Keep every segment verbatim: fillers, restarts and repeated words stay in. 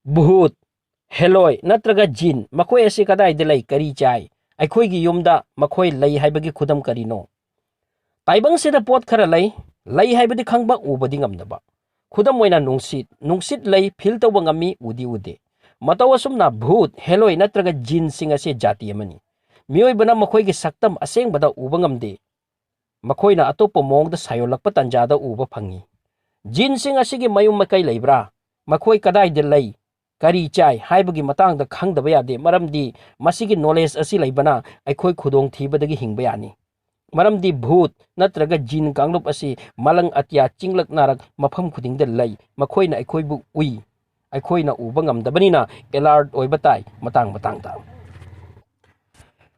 ꯚꯨꯠ, ꯍꯦꯂꯣꯏ ꯅꯠꯇ꯭ꯔꯒ ꯖꯤꯟ, ꯃꯈꯣꯏ ꯑꯁꯤ ꯀꯗꯥꯏꯗ ꯂꯩ, ꯀꯔꯤ ꯆꯥꯏ? ꯑꯩꯈꯣꯏꯒꯤ ꯌꯨꯝꯗ ꯃꯈꯣꯏ ꯂꯩ ꯍꯥꯏꯕꯒꯤ ꯈꯨꯗꯝ ꯀꯔꯤꯅꯣ? ꯇꯥꯏꯕꯪꯁꯤꯗ ꯄꯣꯠ ꯈꯔ ꯂꯩ, ꯂꯩ ꯍꯥꯏꯕꯗꯤ ꯈꯪꯕ, ꯎꯕꯗꯤ ꯉꯝꯗꯕ꯫ ꯈꯨꯗꯝ ꯑꯣꯏꯅ ꯅꯨꯡꯁꯤꯠ, ꯅꯨꯡꯁꯤꯠ ꯂꯩ, ꯐꯤꯜ ꯇꯧꯕ ꯉꯝꯃꯤ, ꯎꯗꯤ ꯎꯗꯦ꯫ ꯃꯇꯧ ꯑꯁꯨꯝꯅ ꯚꯨꯠ, ꯍꯦꯂꯣꯏ ꯅꯠꯇ꯭ꯔꯒ ꯖꯤꯟꯁꯤꯡ ꯑꯁꯤ ꯖꯥꯇꯤ ꯑꯃꯅꯤ꯫ ꯃꯤꯑꯣꯏꯕꯅ ꯃꯈꯣꯏꯒꯤ ꯁꯛꯇꯝ ꯑꯁꯦꯡꯕꯗ ꯎꯕ ꯉꯝꯗꯦ꯫ ꯃꯈꯣꯏꯅ ꯑꯇꯣꯞꯄ ꯃꯑꯣꯡꯗ ꯁꯥꯌꯣꯜꯂꯛꯄ ꯇꯥꯟꯖꯥꯗ ꯎꯕ ꯐꯪꯉꯤ꯫ ꯖꯤꯟꯁꯤꯡ ꯑꯁꯤꯒꯤ ꯃꯌꯨꯝ ꯃꯀꯩ ꯂꯩꯕ꯭ꯔꯥ? ꯃꯈꯣꯏ ꯀꯗꯥꯏꯗ ꯂꯩ? ꯀꯔꯤ ꯆꯥꯏ ꯍꯥꯏꯕꯒꯤ ꯃꯇꯥꯡꯗ ꯈꯪꯗꯕ ꯌꯥꯗꯦ, ꯃꯔꯝꯗꯤ ꯃꯁꯤꯒꯤ ꯅꯣꯂꯦꯖ ꯑꯁꯤ ꯂꯩꯕꯅ ꯑꯩꯈꯣꯏ ꯈꯨꯗꯣꯡꯊꯤꯕꯗꯒꯤ ꯍꯤꯡꯕ ꯌꯥꯅꯤ꯫ ꯃꯔꯝꯗꯤ ꯚꯨꯠ ꯅꯠꯇ꯭ꯔꯒ ꯖꯤꯟ ꯀꯥꯡꯂꯨꯞ ꯑꯁꯤ ꯃꯂꯪ ꯑꯇꯤꯌꯥ ꯆꯤꯡꯂꯛ ꯅꯥꯔꯛ ꯃꯐꯝ ꯈꯨꯗꯤꯡꯗ ꯂꯩ꯫ ꯃꯈꯣꯏꯅ ꯑꯩꯈꯣꯏꯕꯨ ꯎꯏ꯫ ꯑꯩꯈꯣꯏꯅ ꯎꯕ ꯉꯝꯗꯕꯅꯤꯅ ꯑꯦꯂꯥꯔꯠ ꯑꯣꯏꯕ ꯇꯥꯏ ꯃꯇꯥꯡ ꯃꯇꯥꯡꯗ꯫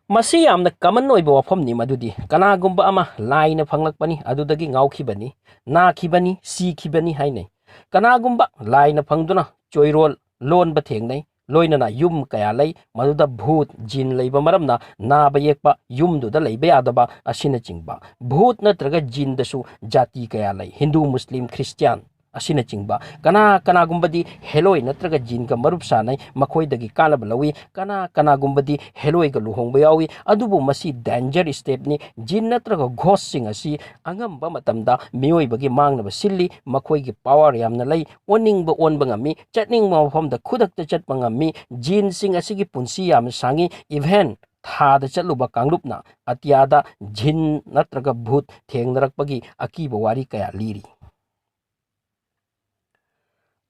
ꯃꯁꯤ ꯌꯥꯝꯅ ꯀꯃꯟ ꯑꯣꯏꯕ ꯋꯥꯐꯝꯅꯤ, ꯃꯗꯨꯗꯤ ꯀꯅꯥꯒꯨꯝꯕ ꯑꯃ ꯂꯥꯏꯅ ꯐꯪꯂꯛꯄꯅꯤ, ꯑꯗꯨꯗꯒꯤ ꯉꯥꯎꯈꯤꯕꯅꯤ, ꯅꯥꯈꯤꯕꯅꯤ, ꯁꯤꯈꯤꯕꯅꯤ ꯍꯥꯏꯅꯩ꯫ ꯀꯅꯥꯒꯨꯝꯕ ꯂꯥꯏꯅ ꯐꯪꯗꯨꯅ ꯆꯣꯏꯔꯣꯜ ꯂꯣꯟꯕ ꯊꯦꯡꯅꯩ, ꯂꯣꯏꯅꯅ ꯌꯨꯝ ꯀꯌꯥ ꯂꯩ, ꯃꯗꯨꯗ ꯚꯨꯠ, ꯖꯤꯟ ꯂꯩꯕ ꯃꯔꯝꯅ ꯅꯥꯕ ꯌꯦꯛꯄ, ꯌꯨꯝꯗꯨꯗ ꯂꯩꯕ ꯌꯥꯗꯕ ꯑꯁꯤꯅꯆꯤꯡꯕ꯫ ꯚꯨꯠ ꯅꯠꯇ꯭ꯔꯒ ꯖꯤꯟꯗꯁꯨ ꯖꯥꯇꯤ ꯀꯌꯥ ꯂꯩ, ꯍꯤꯟꯗꯨ, ꯃꯨꯁꯂꯤꯝ, ꯈ꯭ꯔꯤꯁꯇꯤꯌꯥꯟ ꯑꯁꯤꯅꯆꯤꯡꯕ꯫ ꯀꯅꯥ ꯀꯅꯥꯒꯨꯝꯕꯗꯤ ꯍꯦꯂꯣꯏ ꯅꯠꯇ꯭ꯔꯒ ꯖꯤꯟꯒ ꯃꯔꯨꯞ ꯁꯥꯟꯅꯩ, ꯃꯈꯣꯏꯗꯒꯤ ꯀꯥꯟꯅꯕ ꯂꯧꯏ꯫ ꯀꯅꯥ ꯀꯅꯥꯒꯨꯝꯕꯗꯤ ꯍꯦꯂꯣꯏꯒ ꯂꯨꯍꯣꯡꯕ ꯌꯥꯎꯏ꯫ ꯑꯗꯨꯕꯨ ꯃꯁꯤ ꯗꯦꯟꯖꯔ ꯁ꯭ꯇꯦꯞꯅꯤ꯫ ꯖꯤꯟ ꯅꯠꯇ꯭ꯔꯒ ꯘꯣꯁꯁꯤꯡ ꯑꯁꯤ ꯑꯉꯝꯕ ꯃꯇꯝꯗ ꯃꯤꯑꯣꯏꯕꯒꯤ ꯃꯥꯡꯅꯕ ꯁꯤꯜꯂꯤ꯫ ꯃꯈꯣꯏꯒꯤ ꯄꯥꯋꯔ ꯌꯥꯝꯅ ꯂꯩ꯫ ꯑꯣꯟꯅꯤꯡꯕ ꯑꯣꯟꯕ ꯉꯝꯃꯤ꯫ ꯆꯠꯅꯤꯡꯕ ꯃꯐꯝꯗ ꯈꯨꯗꯛꯇ ꯆꯠꯄ ꯉꯝꯃꯤ꯫ ꯖꯤꯟꯁꯤꯡ ꯑꯁꯤꯒꯤ ꯄꯨꯟꯁꯤ ꯌꯥꯝꯅ ꯁꯥꯡꯉꯤ꯫ ꯏꯚꯦꯟ ꯊꯥꯗ ꯆꯠꯂꯨꯕ ꯀꯥꯡꯂꯨꯞꯅ ꯑꯇꯤꯌꯥꯗ ꯖꯤꯟ ꯅꯠꯇ꯭ꯔꯒ ꯚꯨꯠ ꯊꯦꯡꯅꯔꯛꯄꯒꯤ ꯑꯀꯤꯕ ꯋꯥꯔꯤ ꯀꯌꯥ ꯂꯤꯔꯤ꯫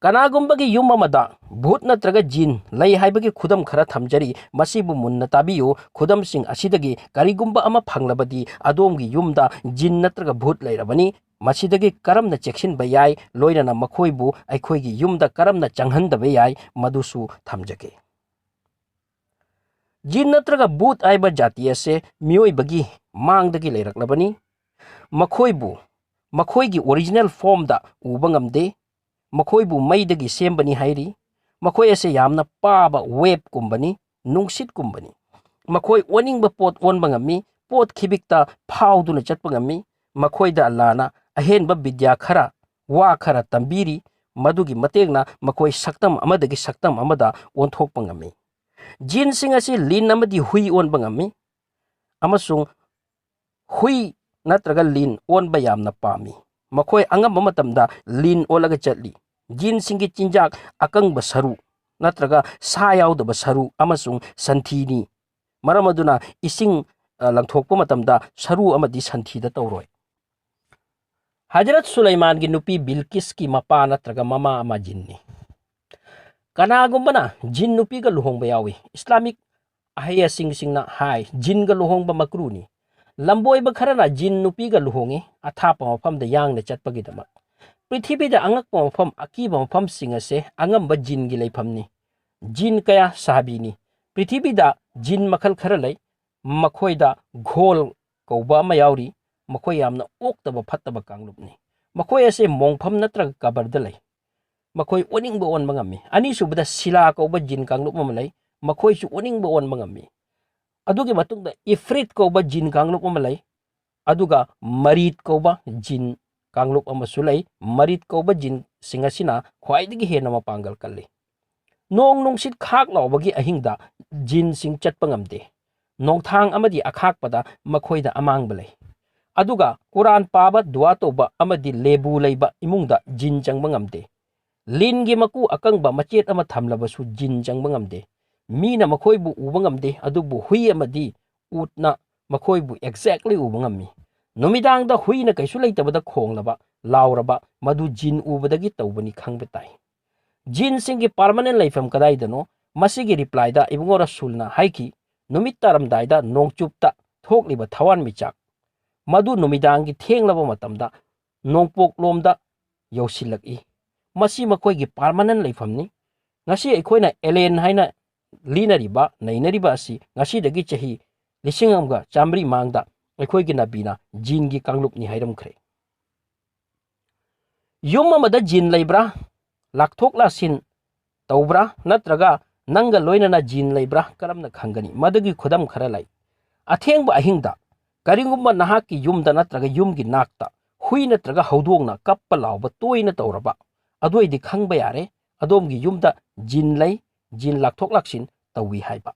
ꯀꯅꯥꯒꯨꯝꯕꯒꯤ ꯌꯨꯝ ꯑꯃꯗ ꯚꯨꯠ ꯅꯠꯇ꯭ꯔꯒ ꯖꯤꯟ ꯂꯩ ꯍꯥꯏꯕꯒꯤ ꯈꯨꯗꯝ ꯈꯔ ꯊꯝꯖꯔꯤ꯫ ꯃꯁꯤꯕꯨ ꯃꯨꯟꯅ ꯇꯥꯕꯤꯌꯨ꯫ ꯈꯨꯗꯝꯁꯤꯡ ꯑꯁꯤꯗꯒꯤ ꯀꯔꯤꯒꯨꯝꯕ ꯑꯃ ꯐꯪꯂꯕꯗꯤ ꯑꯗꯣꯝꯒꯤ ꯌꯨꯝꯗ ꯖꯤꯟ ꯅꯠꯇ꯭ꯔꯒ ꯚꯨꯠ ꯂꯩꯔꯕꯅꯤ꯫ ꯃꯁꯤꯗꯒꯤ ꯀꯔꯝꯅ ꯆꯦꯛꯁꯤꯟꯕ ꯌꯥꯏ, ꯂꯣꯏꯅꯅ ꯃꯈꯣꯏꯕꯨ ꯑꯩꯈꯣꯏꯒꯤ ꯌꯨꯝꯗ ꯀꯔꯝꯅ ꯆꯪꯍꯟꯗꯕ ꯌꯥꯏ, ꯃꯗꯨꯁꯨ ꯊꯝꯖꯒꯦ꯫ ꯖꯤꯟ ꯅꯠꯇ꯭ꯔꯒ ꯚꯨꯠ ꯍꯥꯏꯕ ꯖꯥꯇꯤ ꯑꯁꯦ ꯃꯤꯑꯣꯏꯕꯒꯤ ꯃꯥꯡꯗꯒꯤ ꯂꯩꯔꯛꯂꯕꯅꯤ꯫ ꯃꯈꯣꯏꯕꯨ ꯃꯈꯣꯏꯒꯤ ꯑꯣꯔꯤꯖꯤꯅꯦꯜ ꯐꯣꯝꯗ ꯎꯕ ꯉꯝꯗꯦ꯫ ꯃꯈꯣꯏꯕꯨ ꯃꯩꯗꯒꯤ ꯁꯦꯝꯕꯅꯤ ꯍꯥꯏꯔꯤ꯫ ꯃꯈꯣꯏ ꯑꯁꯦ ꯌꯥꯝꯅ ꯄꯥꯕ ꯋꯦꯕꯀꯨꯝꯕꯅꯤ, ꯅꯨꯡꯁꯤꯠꯀꯨꯝꯕꯅꯤ꯫ ꯃꯈꯣꯏ ꯑꯣꯟꯅꯤꯡꯕ ꯄꯣꯠ ꯑꯣꯟꯕ ꯉꯝꯃꯤ, ꯄꯣꯠ ꯈꯤꯕꯤꯛꯇ ꯐꯥꯎꯗꯨꯅ ꯆꯠꯄ ꯉꯝꯃꯤ꯫ ꯃꯈꯣꯏꯗ ꯑꯜꯂꯥꯅ ꯑꯍꯦꯟꯕ ꯕꯤꯗ꯭ꯌꯥ ꯈꯔ, ꯋꯥ ꯈꯔ ꯇꯝꯕꯤꯔꯤ꯫ ꯃꯗꯨꯒꯤ ꯃꯇꯦꯡꯅ ꯃꯈꯣꯏ ꯁꯛꯇꯝ ꯑꯃꯗꯒꯤ ꯁꯛꯇꯝ ꯑꯃꯗ ꯑꯣꯟꯊꯣꯛꯄ ꯉꯝꯃꯤ꯫ ꯖꯤꯟꯁꯤꯡ ꯑꯁꯤ ꯂꯤꯟ ꯑꯃꯗꯤ ꯍꯨꯏ ꯑꯣꯟꯕ ꯉꯝꯃꯤ, ꯑꯃꯁꯨꯡ ꯍꯨꯏ ꯅꯠꯇ꯭ꯔꯒ ꯂꯤꯟ ꯑꯣꯟꯕ ꯌꯥꯝꯅ ꯄꯥꯝꯃꯤ꯫ ꯃꯈꯣꯏ ꯑꯉꯝꯕ ꯃꯇꯝꯗ ꯂꯤꯟ ꯑꯣꯜꯂꯒ ꯆꯠꯂꯤ꯫ ꯖꯤꯟꯁꯤꯡꯒꯤ ꯆꯤꯟꯖꯥꯛ ꯑꯀꯪꯕ ꯁꯔꯨ ꯅꯠꯇ꯭ꯔꯒ ꯁꯥ ꯌꯥꯎꯗꯕ ꯁꯔꯨ ꯑꯃꯁꯨꯡ ꯁꯟꯊꯤꯅꯤ꯫ ꯃꯔꯝ ꯑꯗꯨꯅ ꯏꯁꯤꯡ, ꯑ, ꯂꯪꯊꯣꯛꯄ ꯃꯇꯝꯗ ꯁꯔꯨ ꯑꯃꯗꯤ ꯁꯟꯊꯤꯗ ꯇꯧꯔꯣꯏ꯫ ꯍꯖꯔꯠ ꯁꯨꯂꯩꯃꯥꯟꯒꯤ ꯅꯨꯄꯤ ꯕꯤꯜꯀꯤꯁꯀꯤ ꯃꯄꯥ ꯅꯠꯇ꯭ꯔꯒ ꯃꯃꯥ ꯑꯃ ꯖꯤꯟꯅꯤ꯫ ꯀꯅꯥꯒꯨꯝꯕꯅ ꯖꯤꯟ ꯅꯨꯄꯤꯒ ꯂꯨꯍꯣꯡꯕ ꯌꯥꯎꯏ꯫ ꯏꯁꯂꯥꯃꯤꯛ ꯑꯍꯩ ꯑꯁꯤꯡꯁꯤꯡꯅ ꯍꯥꯏ, ꯖꯤꯟꯒ ꯂꯨꯍꯣꯡꯕ ꯃꯀ꯭ꯔꯨꯅꯤ꯫ ꯂꯝꯕꯣꯏꯕ ꯈꯔꯅ ꯖꯤꯟ ꯅꯨꯄꯤꯒ ꯂꯨꯍꯣꯡꯉꯤ, ꯑꯊꯥꯞꯄ ꯃꯐꯝꯗ ꯌꯥꯡꯅ ꯆꯠꯄꯒꯤꯗꯃꯛ꯫ ꯄ꯭ꯔꯤꯊꯤꯕꯤꯗ ꯑꯉꯛꯄ ꯃꯐꯝ, ꯑꯀꯤꯕ ꯃꯐꯝꯁꯤꯡ ꯑꯁꯦ ꯑꯉꯝꯕ ꯖꯤꯟꯒꯤ ꯂꯩꯐꯝꯅꯤ꯫ ꯖꯤꯟ ꯀꯌꯥ ꯁꯥꯍꯕꯤꯅꯤ꯫ ꯄ꯭ꯔꯤꯊꯤꯕꯤꯗ ꯖꯤꯟ ꯃꯈꯜ ꯈꯔ ꯂꯩ꯫ ꯃꯈꯣꯏꯗ ꯘꯣꯜ ꯀꯧꯕ ꯑꯃ ꯌꯥꯎꯔꯤ꯫ ꯃꯈꯣꯏ ꯌꯥꯝꯅ ꯑꯣꯛꯇꯕ ꯐꯠꯇꯕ ꯀꯥꯡꯂꯨꯞꯅꯤ꯫ ꯃꯈꯣꯏ ꯑꯁꯦ ꯃꯣꯡꯐꯝ ꯅꯠꯇ꯭ꯔꯒ ꯀꯕꯔꯗ ꯂꯩ꯫ ꯃꯈꯣꯏ ꯑꯣꯅꯤꯡꯕ ꯑꯣꯟꯕ ꯉꯝꯃꯤ꯫ ꯑꯅꯤꯁꯨꯕꯗ ꯁꯤꯂꯥ ꯀꯧꯕ ꯖꯤꯟ ꯀꯥꯡꯂꯨꯞ ꯑꯃ ꯂꯩ꯫ ꯃꯈꯣꯏꯁꯨ ꯑꯣꯅꯤꯡꯕ ꯑꯣꯟꯕ ꯉꯝꯃꯤ꯫ ꯑꯗꯨꯒꯤ ꯃꯇꯨꯡꯗ ꯏꯐ꯭ꯔꯤꯠ ꯀꯧꯕ ꯖꯤꯟ ꯀꯥꯡꯂꯨꯞ ꯑꯃ ꯂꯩ꯫ ꯑꯗꯨꯒ ꯃꯔꯤꯠ ꯀꯧꯕ ꯖꯤꯟ ꯀꯥꯡꯂꯨꯞ ꯑꯃꯁꯨ ꯂꯩ꯫ ꯃꯔꯤꯠ ꯀꯧꯕ ꯖꯤꯟꯁꯤꯡ ꯑꯁꯤꯅ ꯈ꯭ꯋꯥꯏꯗꯒꯤ ꯍꯦꯟꯅ ꯃꯄꯥꯡꯒꯜ ꯀꯜꯂꯤ꯫ ꯅꯣꯡ ꯅꯨꯡꯁꯤꯠ ꯈꯥꯛ ꯂꯥꯎꯕꯒꯤ ꯑꯍꯤꯡꯗ ꯖꯤꯟꯁꯤꯡ ꯆꯠꯄ ꯉꯝꯗꯦ꯫ ꯅꯣꯡꯊꯥꯡ ꯑꯃꯗꯤ ꯑꯈꯥꯛꯄꯗ ꯃꯈꯣꯏꯗ ꯑꯃꯥꯡꯕ ꯂꯩ꯫ ꯑꯗꯨꯒ ꯀꯨꯔꯥꯟ ꯄꯥꯕ, ꯗꯨꯋꯥ ꯇꯧꯕ ꯑꯃꯗꯤ ꯂꯦꯕꯨ ꯂꯩꯕ ꯏꯃꯨꯡꯗ ꯖꯤꯟ ꯆꯪꯕ ꯉꯝꯗꯦ꯫ ꯂꯤꯟꯒꯤ ꯃꯀꯨ ꯑꯀꯪꯕ ꯃꯆꯦꯠ ꯑꯃ ꯊꯝꯂꯕꯁꯨ ꯖꯤꯟ ꯆꯪꯕ ꯉꯝꯗꯦ꯫ ꯃꯤꯅ ꯃꯈꯣꯏꯕꯨ ꯎꯕ ꯉꯝꯗꯦ, ꯑꯗꯨꯕꯨ ꯍꯨꯏ ꯑꯃꯗꯤ ꯎꯠꯅ ꯃꯈꯣꯏꯕꯨ exactly ꯎꯕ ꯉꯝꯃꯤ꯫ ꯅꯨꯃꯤꯗꯥꯡꯗ ꯍꯨꯏꯅ ꯀꯩꯁꯨ ꯂꯩꯇꯕꯗ ꯈꯣꯡꯂꯕ, ꯂꯥꯎꯔꯕ, ꯃꯗꯨ ꯖꯤꯟ ꯎꯕꯗꯒꯤ ꯇꯧꯕꯅꯤ ꯈꯪꯕ ꯇꯥꯏ꯫ ꯖꯤꯟꯁꯤꯡꯒꯤ permanent ꯂꯩꯐꯝ ꯀꯗꯥꯏꯗꯅꯣ? ꯃꯁꯤꯒꯤ replyꯗ ꯏꯕꯨꯡꯉꯣ ꯔꯁꯨꯜꯅ ꯍꯥꯏꯈꯤ, ꯅꯨꯃꯤꯠ ꯇꯥꯔꯝꯗꯥꯏꯗ ꯅꯣꯡꯆꯨꯞꯇ ꯊꯣꯛꯂꯤꯕ ꯊꯋꯥꯟꯃꯤꯆꯥꯛ, ꯃꯗꯨ ꯅꯨꯃꯤꯗꯥꯡꯒꯤ ꯊꯦꯡꯂꯕ ꯃꯇꯝꯗ ꯅꯣꯡꯄꯣꯛꯂꯣꯝꯗ ꯌꯧꯁꯤꯜꯂꯛꯏ꯫ ꯃꯁꯤ ꯃꯈꯣꯏꯒꯤ permanent ꯂꯩꯐꯝꯅꯤ꯫ ꯉꯁꯤ ꯑꯩꯈꯣꯏꯅ alien ꯍꯥꯏꯅ ꯂꯤꯅꯔꯤꯕ, ꯅꯩꯅꯔꯤꯕ ꯑꯁꯤ ꯉꯁꯤꯗꯒꯤ ꯆꯍꯤ ꯂꯤꯁꯤꯡ ꯑꯃꯒ ꯆꯥꯃꯔꯤ ꯃꯃꯥꯡꯗ ꯑꯩꯈꯣꯏꯒꯤ ꯅꯕꯤꯅ ꯖꯤꯟꯒꯤ ꯀꯥꯡꯂꯨꯞꯅꯤ ꯍꯥꯏꯔꯝꯈ꯭ꯔꯦ꯫ ꯌꯨꯝ ꯑꯃꯗ ꯖꯤꯟ ꯂꯩꯕ꯭ꯔꯥ? ꯂꯥꯛꯊꯣꯛ ꯂꯥꯛꯁꯤꯟ ꯇꯧꯕ꯭ꯔꯥ? ꯅꯠꯇ꯭ꯔꯒ ꯅꯪꯒ ꯂꯣꯏꯅꯅ ꯖꯤꯟ ꯂꯩꯕ꯭ꯔꯥ? ꯀꯔꯝꯅ ꯈꯪꯒꯅꯤ? ꯃꯗꯨꯒꯤ ꯈꯨꯗꯝ ꯈꯔ ꯂꯩ꯫ ꯑꯊꯦꯡꯕ ꯑꯍꯤꯡꯗ ꯀꯔꯤꯒꯨꯝꯕ ꯅꯍꯥꯛꯀꯤ ꯌꯨꯝꯗ ꯅꯠꯇ꯭ꯔꯒ ꯌꯨꯝꯒꯤ ꯅꯥꯛꯇ ꯍꯨꯏ ꯅꯠꯇ꯭ꯔꯒ ꯍꯧꯗꯣꯡꯅ ꯀꯞꯄ ꯂꯥꯎꯕ ꯇꯣꯏꯅ ꯇꯧꯔꯕ, ꯑꯗꯨ ꯑꯣꯏꯗꯤ ꯈꯪꯕ ꯌꯥꯔꯦ, ꯑꯗꯣꯝꯒꯤ ꯌꯨꯝꯗ ꯖꯤꯟ ꯂꯩ, ꯖꯤꯟ ꯂꯥꯛꯊꯣꯛ ꯂꯥꯛꯁꯤꯟ ꯇꯧꯏ ꯍꯥꯏꯕ꯫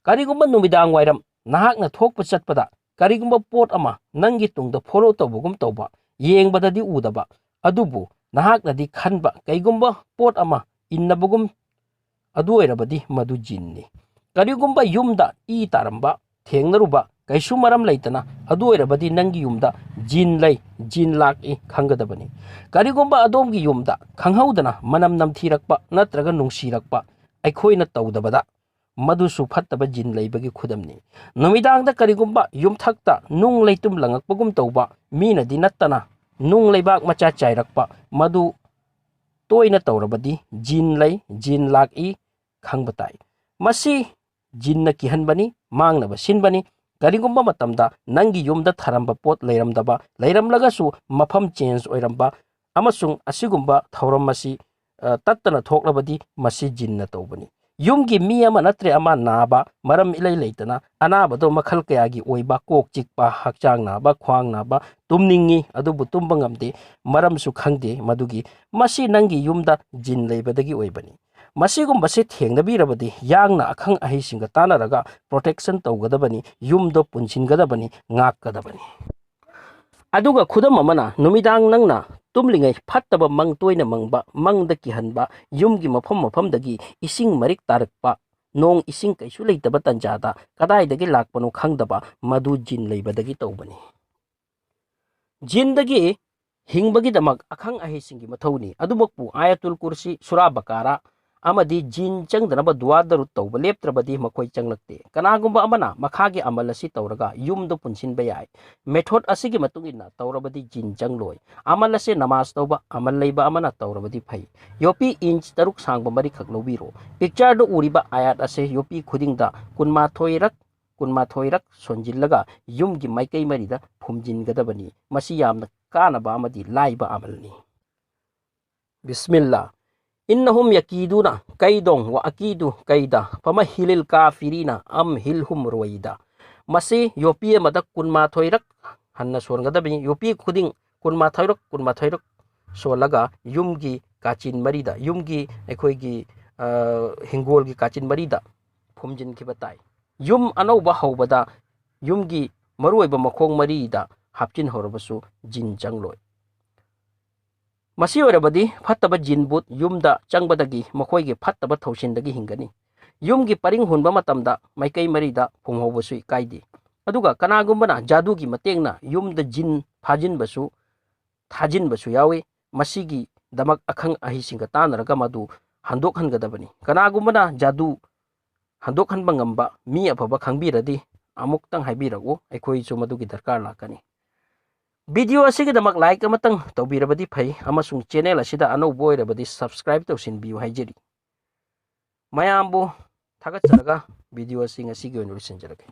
ꯀꯔꯤꯒꯨꯝꯕ ꯅꯨꯃꯤꯗꯥꯡ ꯋꯥꯏꯔꯝ ꯅꯍꯥꯛꯅ ꯊꯣꯛꯄ ꯆꯠꯄꯗ ꯀꯔꯤꯒꯨꯝꯕ ꯄꯣꯠ ꯑꯃ ꯅꯪꯒꯤ ꯇꯨꯡꯗ follow ꯇꯧꯕꯒꯨꯝ ꯇꯧꯕ, ꯌꯦꯡꯕꯗꯗꯤ ꯎꯗꯕ, ꯑꯗꯨꯕꯨ ꯅꯍꯥꯛꯅꯗꯤ ꯈꯟꯕ ꯀꯩꯒꯨꯝꯕ ꯄꯣꯠ ꯑꯃ ꯏꯟꯅꯕꯒꯨꯝ, ꯑꯗꯨ ꯑꯣꯏꯔꯕꯗꯤ ꯃꯗꯨ ꯖꯤꯟꯅꯤ꯫ ꯀꯔꯤꯒꯨꯝꯕ ꯌꯨꯝꯗ ꯏ ꯇꯥꯔꯝꯕ ꯊꯦꯡꯅꯔꯨꯕ ꯀꯩꯁꯨ ꯃꯔꯝ ꯂꯩꯇꯅ, ꯑꯗꯨ ꯑꯣꯏꯔꯕꯗꯤ ꯅꯪꯒꯤ ꯌꯨꯝꯗ ꯖꯤꯟ ꯂꯩ, ꯖꯤꯟ ꯂꯥꯛꯏ ꯈꯪꯒꯗꯕꯅꯤ꯫ ꯀꯔꯤꯒꯨꯝꯕ ꯑꯗꯣꯝꯒꯤ ꯌꯨꯝꯗ ꯈꯪꯍꯧꯗꯅ ꯃꯅꯝ ꯅꯝꯊꯤꯔꯛꯄ ꯅꯠꯇ꯭ꯔꯒ ꯅꯨꯡꯁꯤꯔꯛꯄ ꯑꯩꯈꯣꯏꯅ ꯇꯧꯗꯕꯗ, ꯃꯗꯨꯁꯨ ꯐꯠꯇꯕ ꯖꯤꯟ ꯂꯩꯕꯒꯤ ꯈꯨꯗꯝꯅꯤ꯫ ꯅꯨꯃꯤꯗꯥꯡꯗ ꯀꯔꯤꯒꯨꯝꯕ ꯌꯨꯝꯊꯛꯇ ꯅꯨꯡ ꯂꯩꯇꯨꯝ ꯂꯪꯉꯛꯄꯒꯨꯝ ꯇꯧꯕ, ꯃꯤꯅꯗꯤ ꯅꯠꯇꯅ ꯅꯨꯡ ꯂꯩꯕꯥꯛ ꯃꯆꯥ ꯆꯥꯏꯔꯛꯄ, ꯃꯗꯨ ꯇꯣꯏꯅ ꯇꯧꯔꯕꯗꯤ ꯖꯤꯟ ꯂꯩ, ꯖꯤꯟ ꯂꯥꯛꯏ ꯈꯪꯕ ꯇꯥꯏ꯫ ꯃꯁꯤ ꯖꯤꯟꯅ ꯀꯤꯍꯟꯕꯅꯤ, ꯃꯥꯡꯅꯕ ꯁꯤꯟꯕꯅꯤ꯫ ꯀꯔꯤꯒꯨꯝꯕ ꯃꯇꯝꯗ ꯅꯪꯒꯤ ꯌꯨꯝꯗ ꯊꯔꯝꯕ ꯄꯣꯠ ꯂꯩꯔꯝꯗꯕ, ꯂꯩꯔꯝꯂꯒꯁꯨ ꯃꯐꯝ change ꯑꯣꯏꯔꯝꯕ, ꯑꯃꯁꯨꯡ ꯑꯁꯤꯒꯨꯝꯕ ꯊꯧꯔꯝ ꯑꯁꯤ, ꯑ, ꯇꯠꯇꯅ ꯊꯣꯛꯂꯕꯗꯤ ꯃꯁꯤ ꯖꯤꯟꯅ ꯇꯧꯕꯅꯤ꯫ ꯌꯨꯝꯒꯤ ꯃꯤ ꯑꯃ ꯅꯠꯇ꯭ꯔꯦ ꯑꯃ ꯅꯥꯕ, ꯃꯔꯝ ꯏꯂꯩ ꯂꯩꯇꯅ ꯑꯅꯥꯕꯗꯣ ꯃꯈꯜ ꯀꯌꯥꯒꯤ ꯑꯣꯏꯕ, ꯀꯣꯛ ꯆꯤꯛꯄ, ꯍꯛꯆꯥꯡ ꯅꯥꯕ, ꯈ꯭ꯋꯥꯡ ꯅꯥꯕ, ꯇꯨꯝꯅꯤꯡꯉꯤ ꯑꯗꯨꯕꯨ ꯇꯨꯝꯕ ꯉꯝꯗꯦ, ꯃꯔꯝꯁꯨ ꯈꯪꯗꯦ ꯃꯗꯨꯒꯤ, ꯃꯁꯤ ꯅꯪꯒꯤ ꯌꯨꯝꯗ ꯖꯤꯟ ꯂꯩꯕꯗꯒꯤ ꯑꯣꯏꯕꯅꯤ꯫ ꯃꯁꯤꯒꯨꯝꯕꯁꯦ ꯊꯦꯡꯅꯕꯤꯔꯕꯗꯤ ꯌꯥꯡꯅ ꯑꯈꯪ ꯑꯍꯩꯁꯤꯡꯒ ꯇꯥꯟꯅꯔꯒ protection ꯇꯧꯒꯗꯕꯅꯤ, ꯌꯨꯝꯗꯣ ꯄꯨꯟꯁꯤꯟꯒꯗꯕꯅꯤ, ꯉꯥꯛꯀꯗꯕꯅꯤ꯫ ꯑꯗꯨꯒ ꯈꯨꯗꯝ ꯑꯃꯅ, ꯅꯨꯃꯤꯗꯥꯡ ꯅꯪꯅ ꯇꯨꯝꯂꯤꯉꯩ ꯐꯠꯇꯕ ꯃꯪ ꯇꯣꯏꯅ ꯃꯪꯕ, ꯃꯪꯗ ꯀꯤꯍꯟꯕ, ꯌꯨꯝꯒꯤ ꯃꯐꯝ ꯃꯐꯝꯗꯒꯤ ꯏꯁꯤꯡ ꯃꯔꯤꯛ ꯇꯥꯔꯛꯄ, ꯅꯣꯡ ꯏꯁꯤꯡ ꯀꯩꯁꯨ ꯂꯩꯇꯕ ꯇꯟꯖꯥꯗ ꯀꯗꯥꯏꯗꯒꯤ ꯂꯥꯛꯄꯅꯣ ꯈꯪꯗꯕ, ꯃꯗꯨ ꯖꯤꯟ ꯂꯩꯕꯗꯒꯤ ꯇꯧꯕꯅꯤ꯫ ꯖꯤꯟꯗꯒꯤ ꯍꯤꯡꯕꯒꯤꯗꯃꯛ ꯑꯈꯪ ꯑꯍꯩꯁꯤꯡꯒꯤ ꯃꯊꯧꯅꯤ꯫ ꯑꯗꯨꯃꯛꯄꯨ ꯑꯥꯌꯥꯇꯨꯜ ꯀꯨꯔꯁꯤ, ꯁꯨꯔꯥ ꯕꯀꯥꯔꯥ ꯑꯃꯗꯤ ꯖꯤꯟ ꯆꯪꯗꯅꯕ ꯗꯨꯋꯥ ꯗꯔꯨꯗ ꯇꯧꯕ ꯂꯦꯞꯇ꯭ꯔꯕꯗꯤ ꯃꯈꯣꯏ ꯆꯪꯂꯛꯇꯦ꯫ ꯀꯅꯥꯒꯨꯝꯕ ꯑꯃꯅ ꯃꯈꯥꯒꯤ ꯑꯃꯜ ꯑꯁꯤ ꯇꯧꯔꯒ ꯌꯨꯝꯗ ꯄꯨꯟꯁꯤꯟꯕ ꯌꯥꯏ꯫ Method ꯑꯁꯤꯒꯤ ꯃꯇꯨꯡ ꯏꯟꯅ ꯇꯧꯔꯕꯗꯤ ꯖꯤꯟ ꯆꯪꯂꯣꯏ꯫ ꯑꯃꯜ ꯑꯁꯤ ꯅꯃꯥꯖ ꯇꯧꯕ ꯑꯃꯜ ꯂꯩꯕ ꯑꯃꯅ ꯇꯧꯔꯕꯗꯤ ꯐꯩ꯫ ꯌꯣꯄꯤ inch ꯇꯔꯨꯛ ꯁꯥꯡꯕ ꯃꯔꯤꯈꯛ ꯂꯧꯕꯤꯔꯣ꯫ Picture ꯗ ꯎꯔꯤꯕ ꯑꯥꯌꯥꯠ ꯑꯁꯤ ꯌꯣꯄꯤ ꯈꯨꯗꯤꯡꯗ ꯀꯨꯟꯃꯥꯊꯣꯏꯔꯛ, ꯀꯨꯟꯃꯥꯊꯣꯏꯔꯛ ꯁꯣꯟꯖꯤꯜꯂꯒ ꯌꯨꯝꯒꯤ ꯃꯥꯏꯀꯩ ꯃꯔꯤꯗ ꯐꯨꯝꯖꯤꯟꯒꯗꯕꯅꯤ꯫ ꯃꯁꯤ ꯌꯥꯝꯅ ꯀꯥꯟꯅꯕ ꯑꯃꯗꯤ ꯂꯥꯏꯕ ꯑꯃꯜꯅꯤ꯫ ꯕꯤꯁꯃꯤꯜꯂꯥ꯫ ꯏꯟꯅꯍꯨꯝ ꯌꯀꯤꯗꯨꯅ ꯀꯩꯗꯣꯡ ꯋ ꯑꯀꯤꯗꯨ ꯀꯩꯗ ꯐꯃꯍꯤꯂꯤꯜ ꯀꯥꯐꯤꯔꯤꯅ ꯑꯝꯍꯤꯜꯍꯨꯝ ꯔꯣꯏꯗ꯫ ꯃꯁꯤ ꯌꯣꯄꯤ ꯑꯃꯗ ꯀꯨꯟꯃꯥꯊꯣꯏꯔꯛ ꯍꯟꯅ ꯁꯣꯟꯒꯗꯕꯅꯤ꯫ ꯌꯣꯄꯤ ꯈꯨꯗꯤꯡ ꯀꯨꯟꯃꯥꯊꯣꯏꯔꯛ, ꯀꯨꯟꯃꯥꯊꯣꯏꯔꯛ ꯁꯣꯜꯂꯒ ꯌꯨꯝꯒꯤ ꯀꯥꯆꯤꯟ ꯃꯔꯤꯗ, ꯌꯨꯝꯒꯤ ꯑꯩꯈꯣꯏꯒꯤ, ꯑ, ꯍꯤꯡꯒꯣꯜꯒꯤ ꯀꯥꯆꯤꯟ ꯃꯔꯤꯗ ꯐꯨꯝꯖꯤꯟꯈꯤꯕ ꯇꯥꯏ꯫ ꯌꯨꯝ ꯑꯅꯧꯕ ꯍꯧꯕꯗ ꯌꯨꯝꯒꯤ ꯃꯔꯨꯑꯣꯏꯕ ꯃꯈꯣꯡ ꯃꯔꯤꯗ ꯍꯥꯞꯆꯤꯟꯍꯧꯔꯕꯁꯨ ꯖꯤꯟ ꯆꯪꯂꯣꯏ꯫ ꯃꯁꯤ ꯑꯣꯏꯔꯕꯗꯤ ꯐꯠꯇꯕ ꯖꯤꯟ ꯕꯨꯠ ꯌꯨꯝꯗ ꯆꯪꯕꯗꯒꯤ ꯃꯈꯣꯏꯒꯤ ꯐꯠꯇꯕ ꯊꯧꯁꯤꯟꯗꯒꯤ ꯍꯤꯡꯒꯅꯤ꯫ ꯌꯨꯝꯒꯤ ꯄꯔꯤꯡ ꯍꯨꯟꯕ ꯃꯇꯝꯗ ꯃꯥꯏꯀꯩ ꯃꯔꯤꯗ ꯐꯨꯝꯍꯧꯕꯁꯨ ꯏꯀꯥꯏꯗꯦ꯫ ꯑꯗꯨꯒ ꯀꯅꯥꯒꯨꯝꯕꯅ ꯖꯥꯗꯨꯒꯤ ꯃꯇꯦꯡꯅ ꯌꯨꯝꯗ ꯖꯤꯟ ꯐꯥꯖꯤꯟꯕꯁꯨ, ꯊꯥꯖꯤꯟꯕꯁꯨ ꯌꯥꯎꯏ꯫ ꯃꯁꯤꯒꯤꯗꯃꯛ ꯑꯈꯪ ꯑꯍꯩꯁꯤꯡꯒ ꯇꯥꯟꯅꯔꯒ ꯃꯗꯨ ꯍꯟꯗꯣꯛꯍꯟꯒꯗꯕꯅꯤ꯫ ꯀꯅꯥꯒꯨꯝꯕꯅ ꯖꯥꯗꯨ ꯍꯟꯗꯣꯛꯍꯟꯕ ꯉꯝꯕ ꯃꯤ ꯑꯐꯕ ꯈꯪꯕꯤꯔꯗꯤ ꯑꯃꯨꯛꯇꯪ ꯍꯥꯏꯕꯤꯔꯛꯎ, ꯑꯩꯈꯣꯏꯁꯨ ꯃꯗꯨꯒꯤ ꯗꯔꯀꯥꯔ ꯂꯥꯛꯀꯅꯤ꯫ ꯚꯤꯗꯤꯑꯣ ꯑꯁꯤꯒꯤꯗꯃꯛ ꯂꯥꯏꯛ ꯑꯃꯇꯪ ꯇꯧꯕꯤꯔꯕꯗꯤ ꯐꯩ, ꯑꯃꯁꯨꯡ ꯆꯦꯅꯦꯜ ꯑꯁꯤꯗ ꯑꯅꯧꯕ ꯑꯣꯏꯔꯕꯗꯤ ꯁꯕꯁꯀ꯭ꯔꯥꯏꯕ ꯇꯧꯁꯤꯟꯕꯤꯌꯨ ꯍꯥꯏꯖꯔꯤ꯫ ꯃꯌꯥꯝꯕꯨ ꯊꯥꯒꯠꯆꯔꯒ ꯚꯤꯗꯤꯑꯣ ꯑꯁꯤ ꯉꯁꯤꯒꯤ ꯑꯣꯏꯅ ꯂꯣꯏꯁꯤꯟꯖꯔꯒꯦ꯫